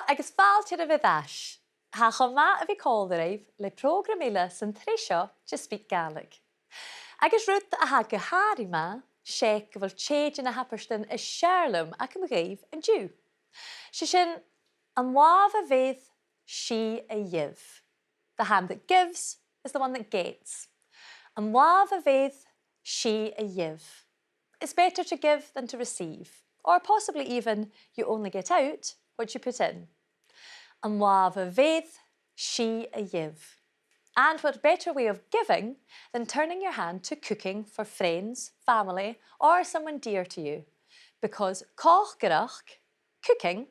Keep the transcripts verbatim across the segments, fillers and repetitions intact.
Agus fàilte oirbh air ais. Tha e cho math a bhith còmhla ribh le prògram eile san t-sreath seo de SpeakGaelic. Agus rud a tha gu h-àraidh math, 's e gu bheil tè de na h-abairtean as fheàrr leam agam dhuibh an-diugh. 'S e sin, an làmh a bheir, 's i a gheibh. The hand that gives is the one that gets. An làmh a bheir, 's i a gheibh. It's better to give than to receive, or possibly even you only get out what you put in. An làmh a bheir, 's i a gheibh. And what better way of giving than turning your hand to cooking for friends, family, or someone dear to you? Because còcaireachd, cooking,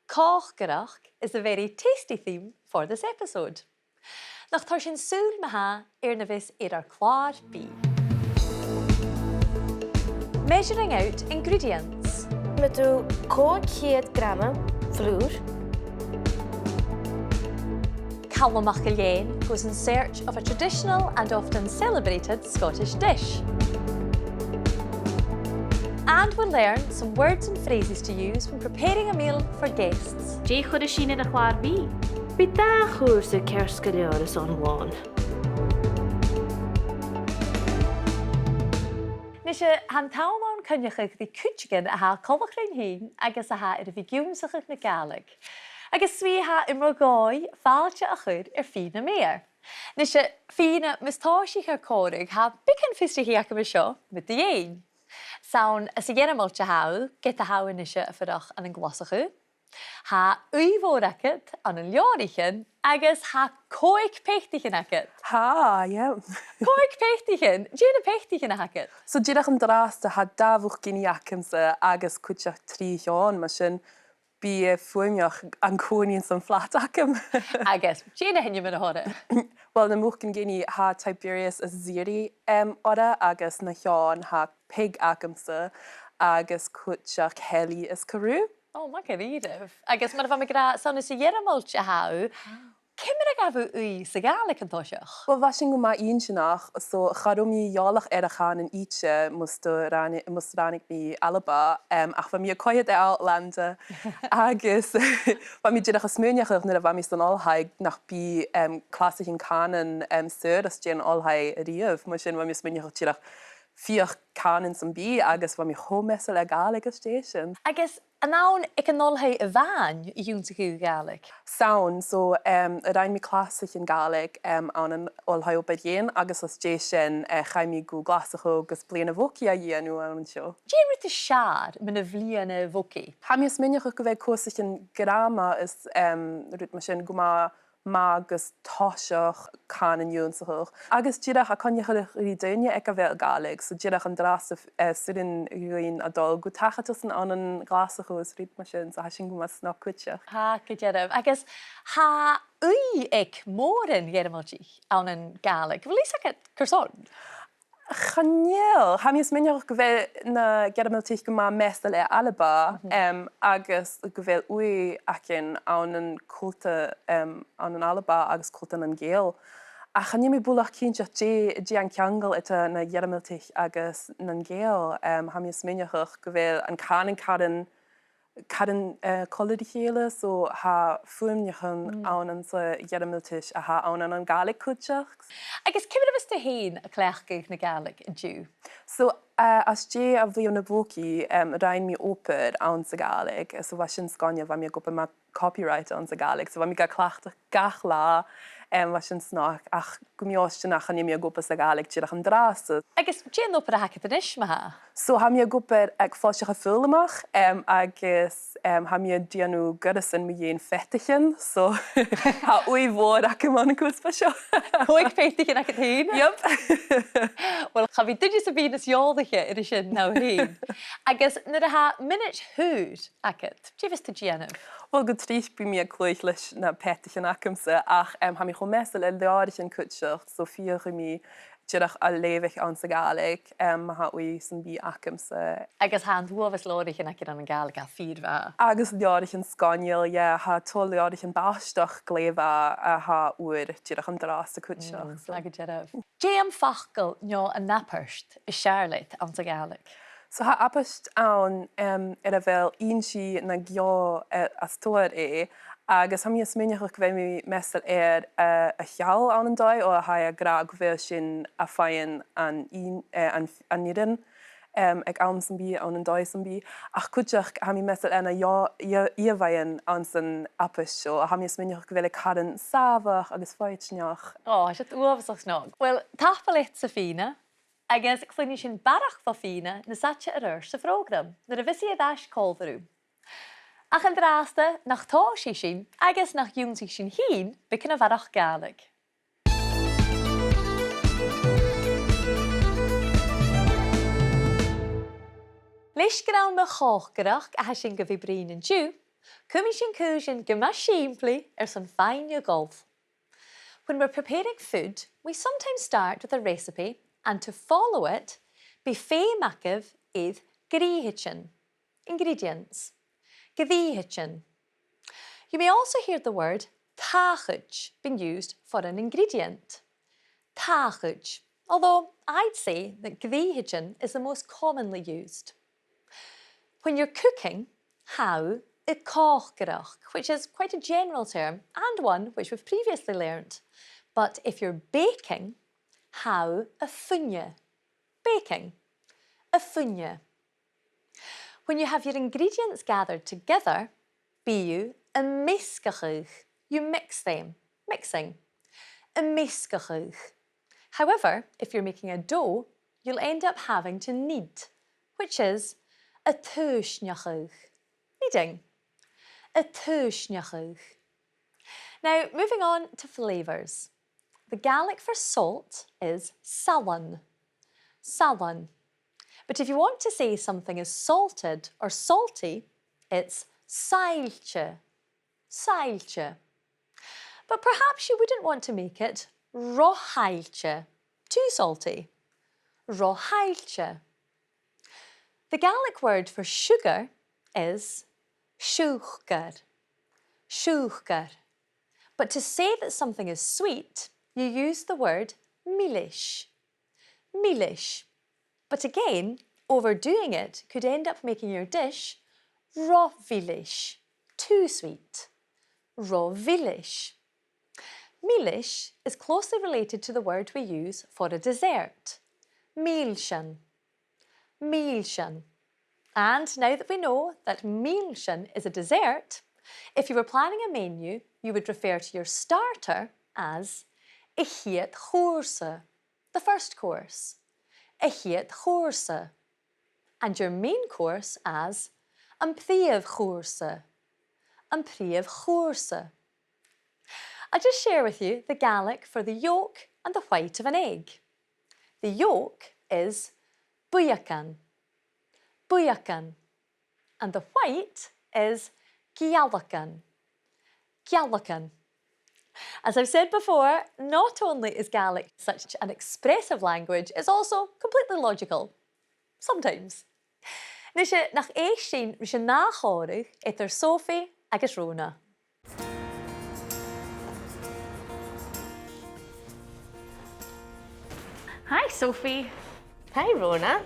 còcaireachd is the very tasty theme for this episode. Nach toir sinn sùil ma-thà air na bhios air ar clàr-bìdh. Measuring out ingredients. Meudadh còig ceud grama flùr. Calum MacIlleathain goes in search of a traditional and often celebrated Scottish dish. And we'll learn some words and phrases to use when preparing a meal for guests. Dè chuireas sinn air a' chlàr-bìdh? Bidh dà chùrsa ceart gu leòr airson lòn. Nise, tha an t-àm ann coinneachadh ri cuideigin a tha coltach rinn fhìn agus a tha air a bhith ag ionnsachadh na Gàidhlig. Agus 's e, tha e mo dhòigh fàilte a chur air Fìona Mair. Nise, Fìona, mus tòisich ar còmhradh, tha beagan fiosrachaidh agam an seo mu do dheidhinn. 'S ann às a' Ghearmailt a tha thu, ged a tha thu a-nise a' fuireach ann an Glaschu. Tha ùidh mhòr agad ann an leabhraichean agus tha còig peataichean agad. Tha, yeah. Còig peataichean? Dè na peataichean a th' agad? So dìreach an-dràsta tha dà bhuidhinn agamsa agus cuideachd trì eòin, mar sin bidh e fuaimeach an còmhnaidh san flat agam. Agus dè na h-ainmean a th' orra? Well, na buidhnean-ghineadh, tha Tiberius is Ziri, em, orra, agus na h-eòin, tha Pig agamsa agus cuideachd Helly is Carew. Ò, math dha-rìribh. Agus mar a bha mi ag ràdh, 's ann às a' Ghearmailt a tha thu, ciamar a ghabh thu ùidh sa Ghàidhlig an toiseach? Well, bha sin gu math inntinneach, so cha robh mi eòlach air a' chànan idir mus do ràinig, mus ràinig mi Alba, em, ach bha mi a' coimhead air Outlander, agus bha mi dìreach a' smaoineachadh nuair a bha mi san oilthigh nach bi, em, clasaichean cànain, em, saor às dèidh na h-oilthigh a-riamh, mar sin bha mi a' smaoineachadh dìreach feuch cànan sam bith agus bha mi cho measail air Gàidhlig às dèidh sin. Agus an ann aig an oilthigh a-mhàin a dh'ionnsaich thu Gàidhlig? 'S ann, so, em, rinn mi clasaichean Gàidhlig, em, ann an Oilthigh Obar Dheathain agus às dèidh sin, eh, chaidh mi gu Glaschu agus bliadhna bhogaidh a dhèanamh ann an seo. Dè an rud as fheàrr mun a' bhliadhna bhogaidh? Tha mi a' smaoineachadh gu bheil cùrsaichean gràmair is, em, rud mar sin gu math math gus toiseach cànan ionnsachadh. Agus dìreach a' coinneachadh ri daoine aig a bheil Gàidhlig, so dìreach an-dràsta, eh, 's urrainn dhuinn a dhol gu taigh-òsta ann an Glaschu is rud mar sin, so tha sin gu math snog cuideachd. Tha, gu dearbh. Agus tha ùidh aig mòran Ghearmailtich ann an Gàidhlig. A bheil fhios agad carson? Chan eil. Tha mi a' smaoineachadh gu bheil na Gearmailtich gu math measail air Alba, em, agus gu bheil ùidh againn ann an cultar, em, ann an Alba agus cultar nan Gàidheal. Ach chan eil mi buileach cinnteach dè, dè an ceangal eadar na Gearmailtich agus nan Gàidheal. Em, tha mi a' smaoineachadh gu bheil an cànan caran caran, eh, còmhla ri chèile, so tha fuaimneachan ann anns a' Ghearmailtis a tha ann an, an Gàidhlig cuideachd. Agus ciamar a bhios tu fhèin a' cleachdadh na Gàidhlig an-diugh? So, eh, às dèidh a' bhliadhna bhogaidh, em, rinn mi obair anns a' Ghàidhlig, so bha sin sgoinneil, bha mi ag obair mar copywriter anns a' Ghàidhlig, so bha mi ga cleachdadh gach latha, em, bha sin snog, ach gu mì-fhortanach chan eil mi ag obair sa Ghàidhlig dìreach an-dràsta. Agus dè an obair a th' agad a-nis, ma-thà? So, tha mi ag obair aig foillseachadh foghlaimeach, em, agus, em, tha mi a' dèanamh goireasan mu dheidhinn peataichean, so tha ùidh mhòr agam ann an cuspair seo. Còig peataichean agad fhèin? Yep. Uill, cha bhi duine sam bith nas eòlaiche air sin na thu fhèin. Agus nuair a tha mionaid shaor agad, dè bhios tu a' dèanamh? Uill, gu tric bidh mi a' cluich leis na peataichean agamsa, ach, em, tha mi cho measail air leabhraichean cuideachd, so feuchaidh mi dìreach a leughadh anns a' Ghàidhlig, em, ma tha ùidh sam bith agamsa. Agus tha an t-uabhas leabhraichean agad ann an Gàidhlig fìor mhath. Agus leabhraichean sgoinneil, yeah, tha tòrr leabhraichean bàrdachd glè mhath a tha uair dìreach an-dràsta cuideachd, so. Tha gu dearbh. Dè am facal no an abairt as fheàrr leat anns a' Ghàidhlig? So tha abaist ann, em, air a bheil innse na gheò, eh, as t-fhoghar e, agus tha mi a' smaoineachadh gu bheil mi measail air, eh, a' cheòl ann an dòigh, oir tha e ag ràdh gu bheil sin a' faighinn an inn-, eh, an, an fhìrinn, em, aig àm sam bith, ann an dòigh sam bith. Ach cuideachd, tha mi measail air na gheò-, ìo-, ìomhaighean anns an abaist seo, a tha mi a' smaoineachadh gu bheil e caran sàmhach agus foighidneach. Ò, tha siud uabhasach snog. Uill, tapadh leat-sa, Fìona. Agus cluinnidh sinn barrachd bho Fìona nas fhaide air adhart sa phrògram, nuair a bhios i air ais còmhla rium. Ach an-dràsta, nach tòisich sinn, agus nach ionnsaich sinn fhìn beagan a bharrachd Gàidhlig. Leis gur ann mu chòcaireachd a tha sinn gu bhith a' bruidhinn an-diugh, cumaidh sinn cùisean gu math sìmplidh airson faighinn a' ghoil. When we're preparing food, we sometimes start with a recipe, and to follow it, bidh feum agaibh air grìtheidean, ingredients. Grìtheidean. You may also hear the word tàchaid being used for an ingredient. Tàchaid. Although I'd say that grìtheidean is the most commonly used. When you're cooking, tha thu a' còcaireachd, which is quite a general term and one which we've previously learnt. But if you're baking, tha thu a' fuine. Baking. A' fuine. When you have your ingredients gathered together, bidh thu a' measgachadh. You mix them. Mixing. A' measgachadh. However, if you're making a dough, you'll end up having to knead, which is a' tuisneachadh. Kneading. A' tuisneachadh. Now, moving on to flavours. The Gaelic for salt is salann. Salann. But if you want to say something is salted or salty, it's saillte. Saillte. But perhaps you wouldn't want to make it ro-shaillte. Too salty. Ro-shaillte. The Gaelic word for sugar is siùcar. Siùcar. But to say that something is sweet, you use the word milis. Milis. But again, overdoing it could end up making your dish ro-mhilis. Too sweet. Ro-mhilis. Milis is closely related to the word we use for a dessert. Mìlsean. Mìlsean. And now that we know that mìlsean is a dessert, if you were planning a menu, you would refer to your starter as a' chiad chùrsa, the first course. A' chiad chùrsa. And your main course as am prìomh chùrsa. Am prìomh chùrsa. I'll just share with you the Gaelic for the yolk and the white of an egg. The yolk is buidheagan. Buidheagan. And the white is gealagan. Gealagan. As I've said before, not only is Gaelic such an expressive language, it's also completely logical. Sometimes. Nise, nach èist sinn ris an ath chòmhradh eadar Sophie agus Rona. Hi, Sophie. Hi, Rona.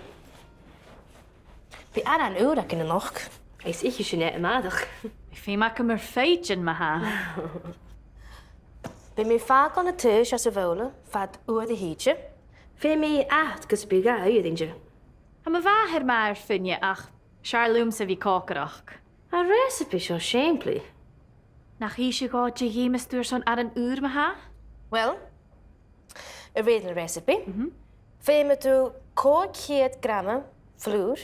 Bidh aran ùr againn a-nochd, is ithidh sinn e a-màireach. Bidh feum agam air foighidinn, ma-thà. Bidh mi a' fàgail na taois às a' bhobhla fad uair a thìde. Feumaidh mi atharrachadh gus am bi e ga h-uile rud innte. Tha mo mhàthair math air fuine ach 's fheàrr leamsa a bhith a' còcaireachd. An recipe seo sìmplidh? Nach innis sinn dhut dè dh'fheumas tu airson aran ùr, ma-thà? Well, a rèir an recipe, mhm, feumaidh tu còig ceud grama flùr,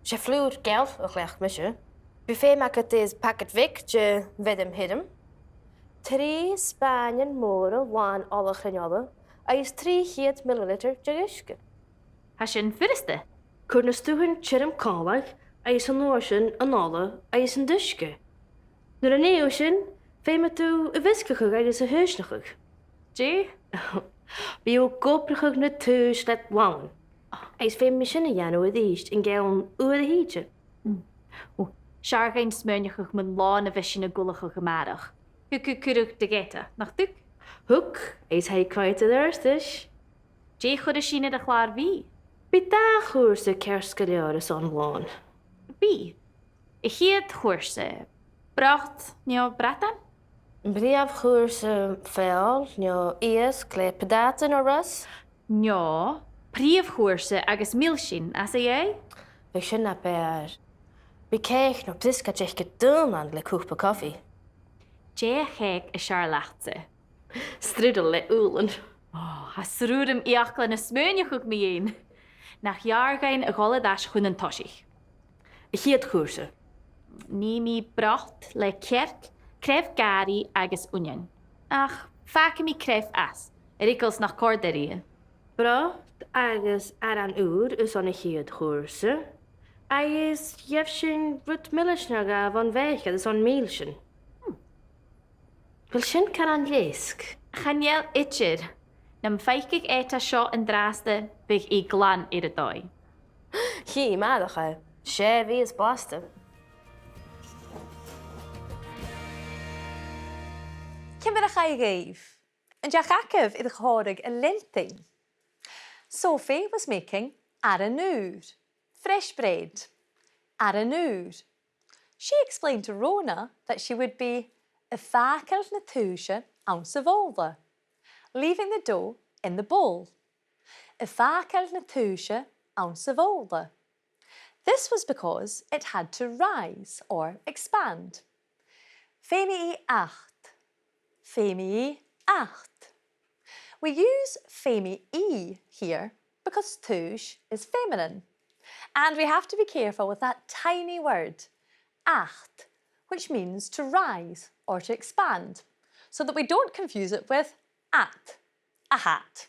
's e flùr geal a chleachd mise. Bidh feum agad air pacaid bheag de mheirm thioram, trì spàinean mòra làn ola chruinn-ola, agus trì cheud millilitir de dh'uisge. Tha sin furasta. Cuir na stuthan tioram còmhla agus an uair sin an ola agus an t-uisge. Nuair a nì thu sin, feumaidh tu a mheasgachadh agus a thaoiseachadh. Dè? Bidh thu ag obrachadh na taois leat làn. Agus feumaidh mi sin a dhèanamh a-rithist an ceann uair a thìde. Mm. Ò, 's fheàrr dhuinn smaoineachadh mun làn a bhios sinn a' gabhail a-màireach. Thug thu cuireadh do dh'eada, nach tug? Thug, agus tha e a' coimhead air adhart ris. Dè chuireas sinn air a' chlàr-bhìdh? Bidh dà chùrsa ceart gu leòr airson lòn. Bidh. A' chiad chùrsa, brot no bradan? Prìomh chùrsa feòil no iasg le peatáit no rùsg? No prìomh chùrsa agus mìlsean às a dhèidh? Bidh sin na b' fheàrr. Bidh cèic no briosgaid aice daonnan le cupa cofaidh. Dè a' chèic as fheàrr leatsa? Strudel le ùbhlan. Ò, tha srùram fhiaclan a' smaoineachadh mu dheidhinn. Nach eil thu a' dol a-nis chun an toiseach? A' chiad chùrsa. Nì mi brot le cearc, craobh gàrraidh agus uinnean. Ach fàgaidh mi craobh às, air eagal 's nach còrd e riutha. Brot agus aran ùr airson a' chiad chùrsa, agus gheibh sinn rud milis no dhà bhon bhèicear airson mìlsean. Hmm. A bheil sin caran leisg? Chan eil idir. Nam faiceadh e an seo an-dràsta, bhiodh e glan air a dòigh. Chì mi a-màireach e. 'S e a bhios blasta. Ciamar a chaidh dhuibh? An deach agaibh air a chomharradh a leantainn? Sophie was making aran ùr, fresh bread. Aran ùr. She explained to Rona that she would be a' fàgail na tùise anns a' bhobhla, leaving the dough in the bowl. A' fàgail na tùise anns a' bhobhla. This was because it had to rise or expand. Feumaidh i fhad. Feumaidh i fhad. We use feumaidh i here because tùis is feminine. And we have to be careful with that tiny word, fhad, which means to rise or to expand, so that we don't confuse it with fhad, a hat.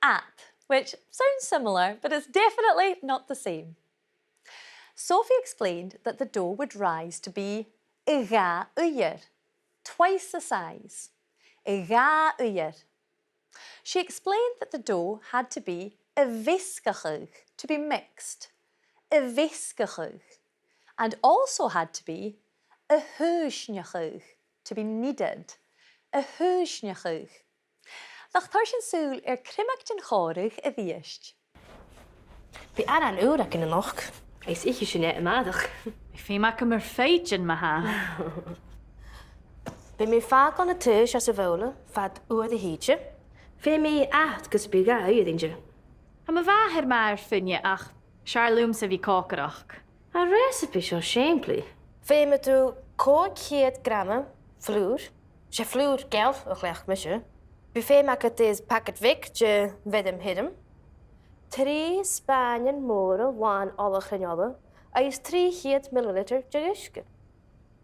Fhad, which sounds similar, but is definitely not the same. Sophie explained that the dough would rise to be a dhà uiread, twice the size. A dhà uiread. She explained that the dough had to be a' mheasgachadh, to be mixed. A' mheasgachadh. And also had to be a' tùisneachadh, to be kneaded. A' tùisneachadh. Nach toir sinn sùil air criomag den chòmhradh a-rithist? Bidh aran ùr againn a-nochd, is ithidh sinn e a-màireach. Bidh feum agam air foighidinn, ma-thà. Bidh mi a' fàgail na tùis anns a' bhobhla fad uair a thìde. Feumaidh i fhad gus am bi e dhà uiread innte. Tha mo mhàthair math air fuine ach 's fheàrr leamsa a bhith còcaireach. Tha an recipe seo sìmplidh. Feumaidh tu còig ceud grama flùr, 's e flùr geal a chleachd mise. Bidh feum agad air pacaid bheag de mheirm thirim, trì spàinean mòra làn ola chruinn-ola agus trì cheud millilitir de dh'uisge.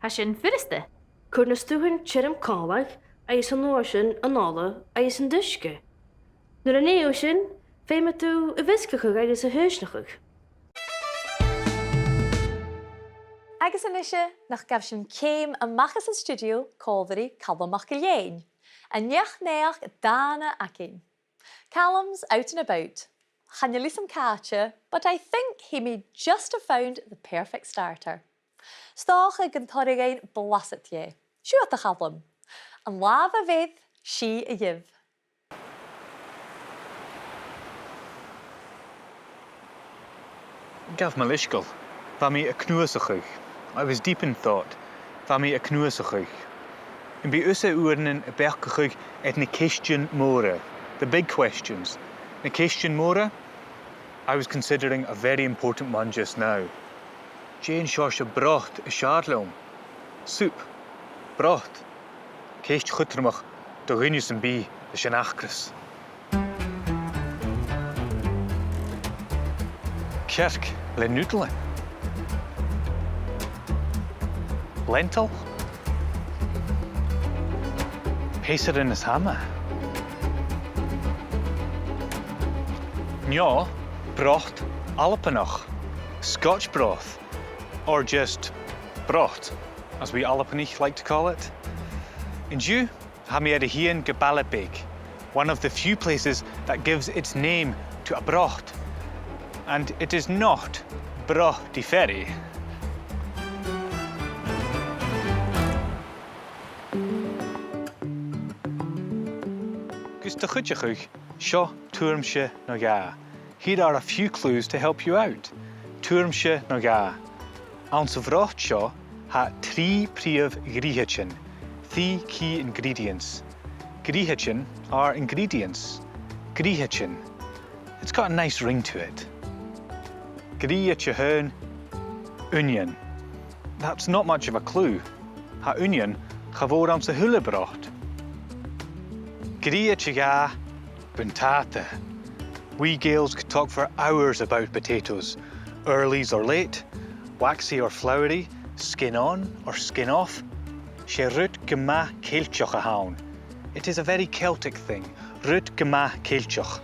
Tha sin furasta. Cuir na stuthan tioram còmhla agus an uair sin an ola agus an t-uisge. Nuair a nì thu sin, feumaidh tu a mheasgachadh agus a thùisneachadh. Agus a-nise, nach gabh sinn ceum a-mach às an stiùidio còmhla ri Calum MacIlleathain, an neach-naidheachd dàna againn. Calum's out and about. Chan eil fhios agam càite, but I think he may just have found the perfect starter. 'S dòcha gun toir e dhuinn blasad dheth. Siuthad, a Chaluim. An làmh a bheir, sìth a gheibh. Gabh mo leisgeul, bha mi a' cnuasachadh. I was deep in thought. Bha mi a' cnuasachadh. Am bi thusa uaireannan a' beachdachadh air na ceistean mòra, the big questions? Na ceistean mòra? I was considering a very important one just now. Dè an seòrsa brot as fheàrr leam? Soup. Brot. Ceist chudromach do dhuine sam bith leis an acras. Cearc le nùdlan. Lentil. Peasairean is hama. No brot Albannach, Scotch broth, or just brot, as we Albanaich like to call it. An-diugh, tha mi air a thighinn gu baile beag, one of the few places that gives its name to a brot, and it is not Brot y Ferry. Gus do chuideachadh, seo tuairimse no dhà. Here are a few clues to help you out. Tuairimse no dhà. Anns a' bhrot seo, tha trì prìomh dhruidhitean, three key ingredients. Gruidhitean are ingredients. Gruidhitean. It's got a nice ring to it. Gruidhite a h-aon, uinnean. That's not much of a clue. Tha uinnean cha mhòr anns a h-uile brot. Gruidhite a dhà, buntàta. We Gaels could talk for hours about potatoes. Earlies or late, waxy or floury, skin on or skin off. 'S e rud gu math Ceilteach a th' ann. It is a very Celtic thing. Rud gu math Ceilteach.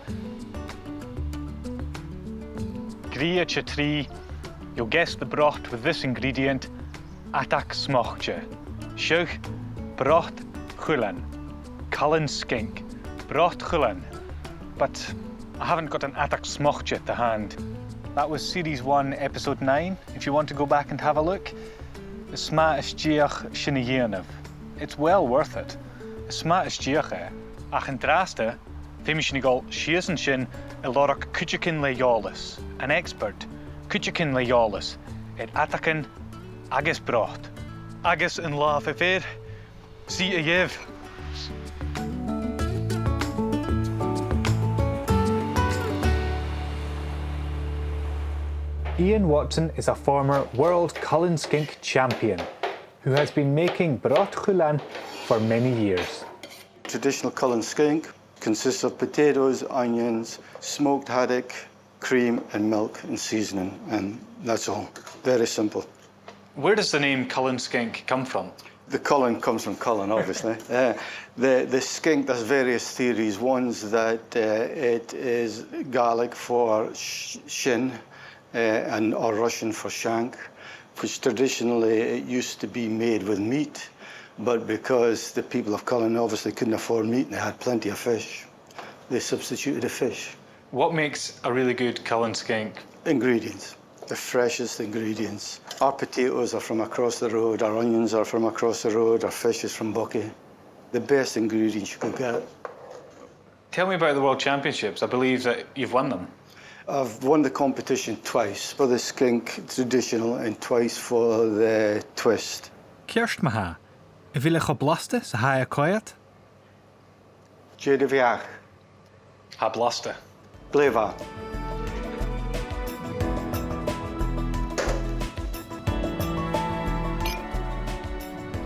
Gruidhite a trì, you'll guess the brot with this ingredient, adag smochte. Seadh, brot chuilein. Cullen skink. Brot chuilein. But I haven't got an adag smochte to hand. That was series one, episode nine, if you want to go back and have a look. Is math as deach sin a dhèanamh. It's well worth it. Is math as deach e. Ach an-dràsta, feumaidh sinn a dhol sìos an sin a lorg cuideigin le eòlas, an expert, cuideigin le eòlas air adagan agus brot. Agus an latha fo fhèir, suidh a gheibh. Ian Watson is a former world Cullen Skink champion who has been making brot chuilein for many years. Traditional Cullen Skink consists of potatoes, onions, smoked haddock, cream and milk and seasoning, and that's all. Very simple. Where does the name Cullen Skink come from? The Cullen comes from Cullen, obviously. Uh, the, the skink, there's various theories. One's that, uh, it is Gaelic for sh-, shin, uh, and, or Russian for shank, which traditionally it used to be made with meat, but because the people of Cullen obviously couldn't afford meat and they had plenty of fish, they substituted a fish. What makes a really good Cullen skink? Ingredients. The freshest ingredients. Our potatoes are from across the road, our onions are from across the road, our fish is from Buckie. The best ingredients you could get. Tell me about the World Championships. I believe that you've won them. I've won the competition twice for the skink traditional and twice for the twist. Ceart ma-thà, a bheil e cho blasta 's a tha e a' coimhead? Dè do bheachd? Tha e blasta. Glè mhath.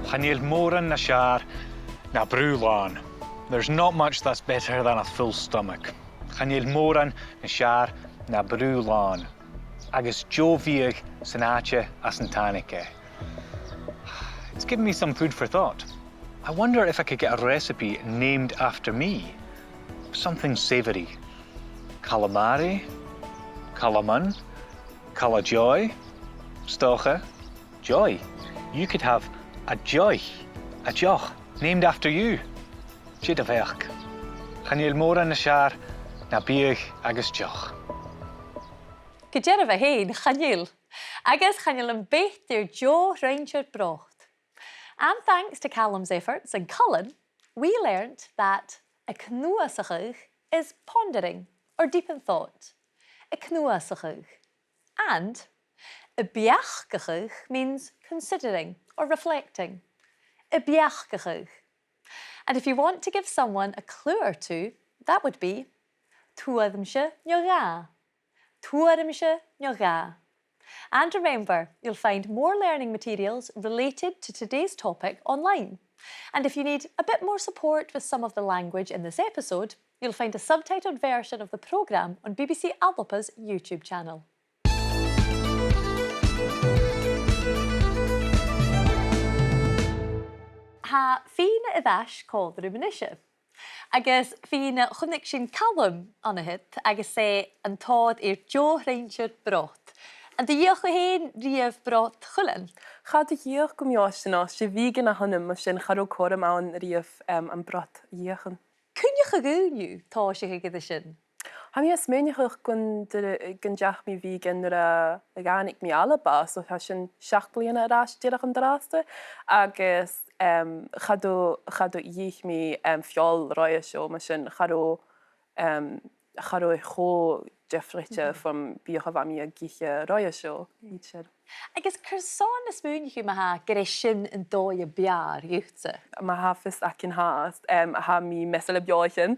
Chan eil mòran nas fheàrr na brù làn. There's not much that's better than a full stomach. Chan eil mòran nas fheàrr na brù làn. Agus deagh bhiadh san àite às an tàinig e. It's given me some food for thought. I wonder if I could get a recipe named after me. Something savoury. Calamari, calaman, cala-deòidh, 's dòcha, deòidh. You could have a deòidh, a deoch, named after you. Dè do bheachd? Chan eil mòran nas fheàrr na biadh agus deoch. Gu dearbh fhèin, chan eil. Agus chan eil am beat air deagh shruinnsear brot. And thanks to Calum's efforts in Cullen, we learnt that a' cnuasachadh is pondering or deep in thought. A' cnuasachadh. And a' beachdachadh means considering or reflecting. A' beachdachadh. And if you want to give someone a clue or two, that would be tuairimse no dhà. Tuairimse no dhà. And remember, you'll find more learning materials related to today's topic online. And if you need a bit more support with some of the language in this episode, you'll find a subtitled version of the programme on B B C Alba's YouTube channel. Tha Fìona air ais còmhla rium a-nise. Agus Fìona, chunnaic sinn Calum an-siud, agus 's e an tòir air deagh shruinnsear brot. An do dh'fheuch thu fhèin a-riamh brot chuilein? Cha do dh'fheuch mi, a Sheonag, 's e vegan a th' annam, mar sin cha robh cothrom ann a-riamh, em, am brot fheuchainn. Cuin a chunnaic thu tòiseachadh air sin? Tha mi a' smaoineachadh gun d-, gun deach mi vegan nuair a dh'fhàg mi Alba, so tha sin seachd bliadhna air ais dìreach an-dràsta, agus, em, cha do, cha do dh'ith mi, em, feòil roimhe seo, mar sin cha robh, em, cha robh e cho diofraichte bhon bhiadh a bha mi ag ithe roimhe seo, idir. Agus carson a smaoinich thu ma-thà gur e sin an dòigh a b' fheàrr dhutsa? Ma tha fios againn fhathast, em, tha mi measail air beathaichean.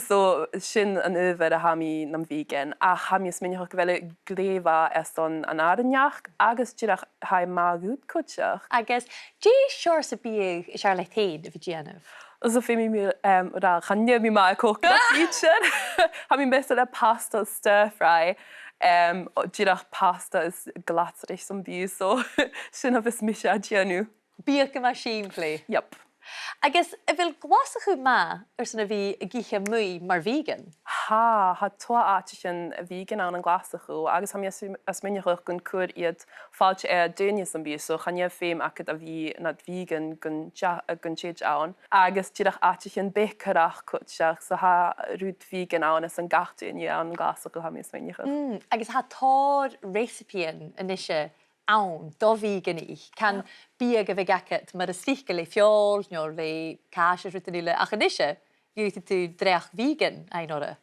So, sin an adhbhar a tha mi nam vegan, ach tha mi a' smaoineachadh gu bheil e glè mhath airson an àrainneachd, agus dìreach tha e math dhut cuideachd. Agus dè seòrsa biadh as fheàrr leat fhèin a bhith a' dèanamh? So feumaidh mi, em, ràdh, chan eil mi math air còcaireachd idir. Tha mi measail air pasta stir fry, em, dìreach pasta is glasraich sam bith, so sin a bhios mise a' dèanamh. Biadh gu math sìmplidh. Yep. Agus a bheil Glaschu math airson a bhith ag ithe a-muigh mar vegan? Tha, tha tòrr àiteachan vegan ann an Glaschu, agus tha mi a' sm-, a' smaoineachadh gun cuir iad fàilte air daoine sam bith, so chan eil feum agad a bhith nad vegan gun tea-, gun tèid ann. Agus dìreach àiteachan bèicearachd cuideachd, so tha rud vegan ann airson gach duine ann an Glaschu, tha mi a' smaoineachadh. Mm, agus tha tòrr reasabaidhean a-nise ann do veganaich. Can biadh a bhiodh agad mar as trice le feòil, no le càise is rudan eile, ach a-nise, gheibh thu dreach vegan fhaighinn orra.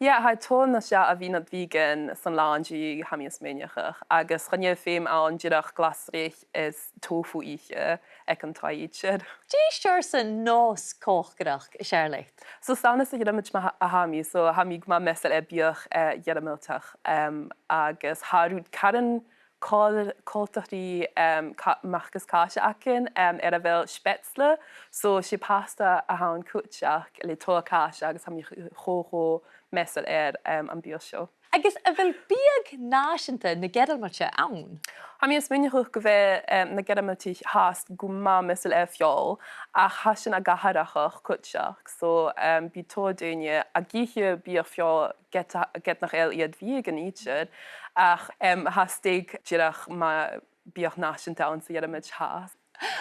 Yeah, tha e tòrr nas fheàrr a bhith nad vegan san là an-diugh, tha mi a' smaoineachadh, agus chan eil feum ann dìreach glasraich is tofu ithe aig an taigh idir. Dè seòrsa nòs còcaireachd as fheàrr leat? So, 's ann às a' Ghearmailt a tha mi, so tha mi gu math measail air biadh, eh, Ghearmailteach, em, agus tha rud caran col-, coltach ri, em, ca-, mac is càise againn, em, air a bheil Spätzle. So, 's e pasta a th' ann cuideachd le tòrr càise agus tha mi cho, cho measail air, em, am biadh seo. Agus a bheil biadh nàiseanta na Gearmailte ann? Tha mi a' smaoineachadh gu bheil, em, na Gearmailtich fhathast gu math measail air feòil, ach tha sin ag atharrachadh cuideachd. So, em, bidh tòrr dhaoine ag ithe biadh feòil ged, ged nach eil iad vegan idir, ach, em, tha steak dìreach mar biadh nàiseanta anns a' Ghearmailt fhathast.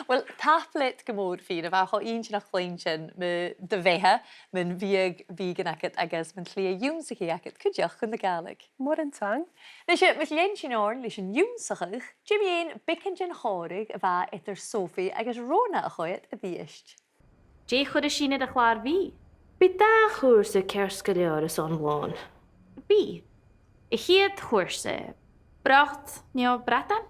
Uill, tapadh leat gu mòr, Fìona, bha e cho inntinneach cluinntinn mu do bheatha, mun bhiadh vegan agad agus mun t-slighe ionnsachaidh agad cuideachd chun na Gàidhlig. Mòran taing. Nise, mus lean sinn oirnn leis an ionnsachadh, dè mu dheidhinn beagan den chòmhradh a bha eadar Sophie agus Rona a' choimhead a-rithist? Dè chuireas sinn air a' chlàr-bhì? Bidh dà chùrsa ceart gu leòr airson lòn. Bidh. A' chiad chùrsa, brot no bradan?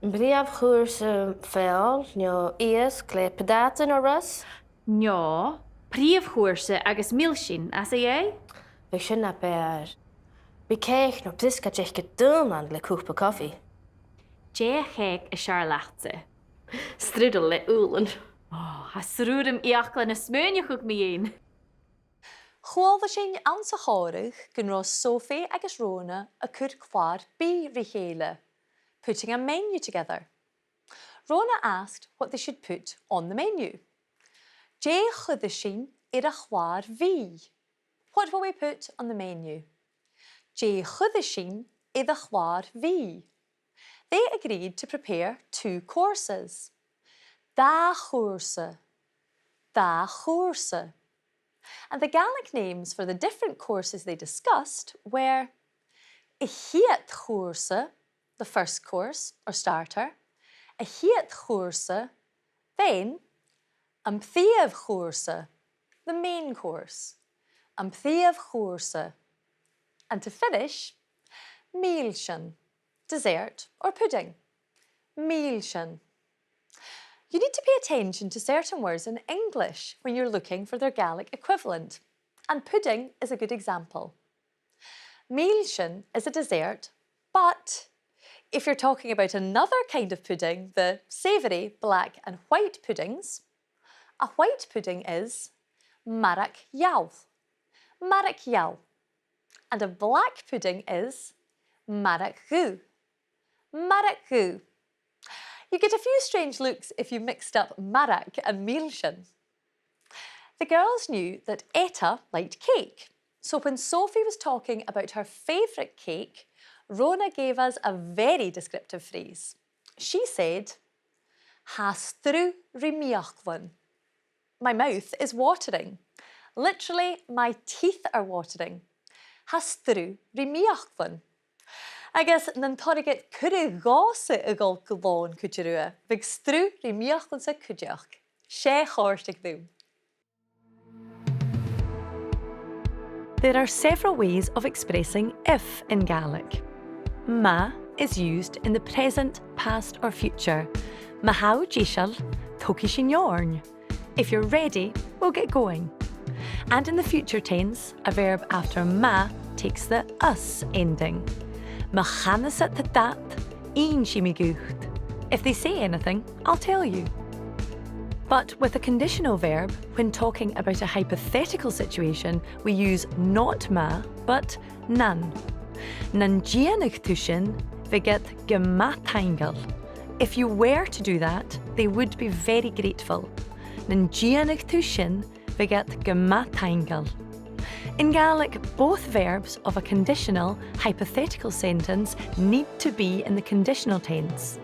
Prìomh chùrsa, feòil no iasg le peadaidean no rus? No prìomh chùrsa agus mìlsean às a dhèidh? Bidh sin na b' fheàrr. Bidh cèic no briosgaid aice daonnan le cupa cofaidh. Dè a' chèic as fheàrr leatsa? Strudel le ùbhlan. Ò, tha srùram fhiaclan a' smaoineachadh mu dheidhinn. Chuala sinn anns a' chòmhradh gun robh Sophie agus Rona a' cur clàr-bìdh ri chèile, putting a menu together. Rona asked what they should put on the menu. Dè chuireas sinn air a' chlàr-bhìdh? What will we put on the menu? Dè chuireas sinn air a' chlàr-bhìdh? They agreed to prepare two courses. Dà chùrsa. Dà chùrsa. And the Gaelic names for the different courses they discussed were a' chiad chùrsa, the first course or starter, a' chiad chùrsa, then am prìomh chùrsa, the main course, am prìomh chùrsa, and to finish, mìlsean, dessert or pudding. Mìlsean. You need to pay attention to certain words in English when you're looking for their Gaelic equivalent, and pudding is a good example. Mìlsean is a dessert, but if you're talking about another kind of pudding, the savoury black and white puddings, a white pudding is marag gheal. Marag gheal. And a black pudding is marag dhubh. Marag dhubh. You get a few strange looks if you mixed up marag and mìlsean. The girls knew that Etta liked cake, so when Sophie was talking about her favourite cake, Rona gave us a very descriptive phrase. She said, "Tha sruth rim fhiaclan." My mouth is watering. Literally, my teeth are watering. Tha sruth rim fhiaclan. Agus nan toireadh iad cuireadh dhòmhsa a dhol gu lòn cuide riutha, bhiodh sruth rim fhiaclan-sa cuideachd. 'S e a chòrdadh rium. There are several ways of expressing if in Gaelic. Ma is used in the present, past or future. Ma tha thu deiseil, togaidh sinn oirnn. If you're ready, we'll get going. And in the future tense, a verb after ma takes the us ending. Ma chanas iad dad, innsibh mi dhut. If they say anything, I'll tell you. But with a conditional verb, when talking about a hypothetical situation, we use not ma, but nan. Nan dèanadh tu sin, bhiodh iad gu math taingeil. If you were to do that, they would be very grateful. Nan dèanadh tu sin, bhiodh iad gu math taingeil. In Gaelic, both verbs of a conditional, hypothetical sentence need to be in the conditional tense,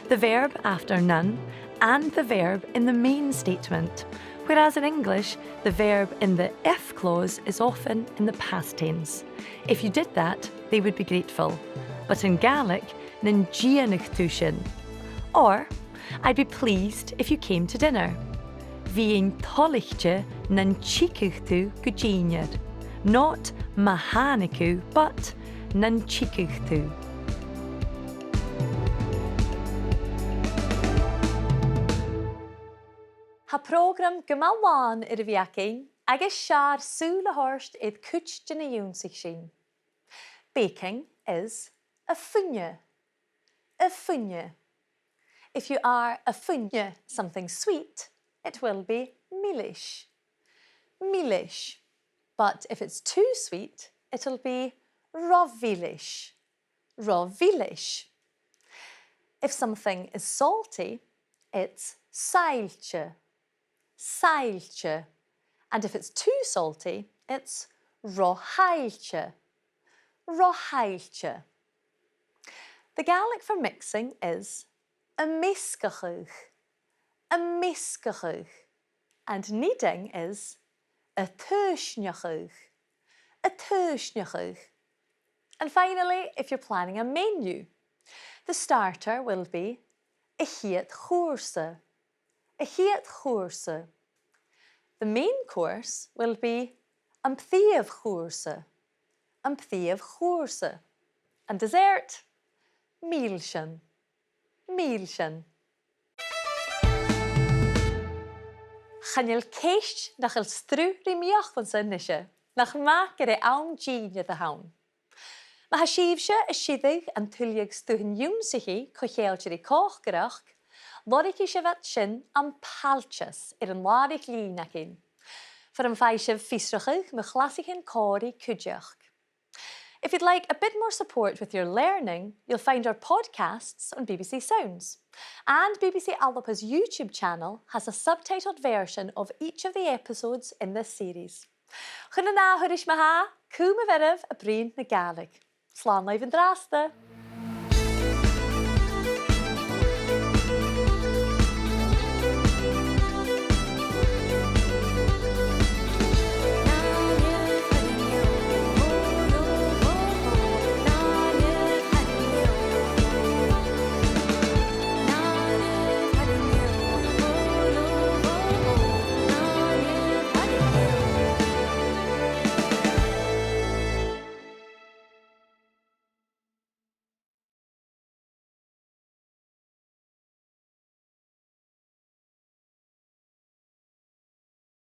the verb after nan and the verb in the main statement, whereas in English, the verb in the if clause is often in the past tense. If you did that, they would be grateful. But in Gaelic, nan dèanadh tu sin. Or, I'd be pleased if you came to dinner. Bhithinn toilichte nan tigeadh tu gu dìnnear. Not ma thàinig thu, but nan tigeadh tu. Tha prògram gu math làn air a bhith againn agus 's fheàrr sùil a thoirt air cuid de na dh'ionnsaich sinn. Baking is a' fuine. A' fuine. If you are a' fuine something sweet, it will be milis. Milis. But if it's too sweet, it'll be ro mhilis. Ro mhilis. If something is salty, it's saillte. Saillte. And if it's too salty, it's ro shaillte. Ro shaillte. The Gaelic for mixing is a' measgachadh. A' measgachadh. And kneading is a' tuisneachadh. A' tuisneachadh. And finally, if you're planning a menu, the starter will be a' chiad chùrsa. A' chiad chùrsa. The main course will be am prìomh chùrsa. Am prìomh chùrsa. And dessert, mìlsean. Mìlsean. Chan eil ceist nach eil sruth ri m' fhiaclan-sa a-nise, nach math gur e àm dìnneir a th' ann. Ma tha sibhse a' sireadh an tuilleadh stuthan ionnsachaidh co-cheangailte ri còcaireachd, lorgaidh sibh iad sin am pailteas air an làraich-lìn againn, far am faigh sibh fiosrachadh mu chlasaichean còmhraidh cuideachd. If you'd like a bit more support with your learning, you'll find our podcasts on B B C Sounds. And B B C Alba's YouTube channel has a subtitled version of each of the episodes in this series. Chun an ath thuras ma-thà, cùm a' bheirbh a' bruidhinn na Gàidhlig. Slàn leibh an-dràsta!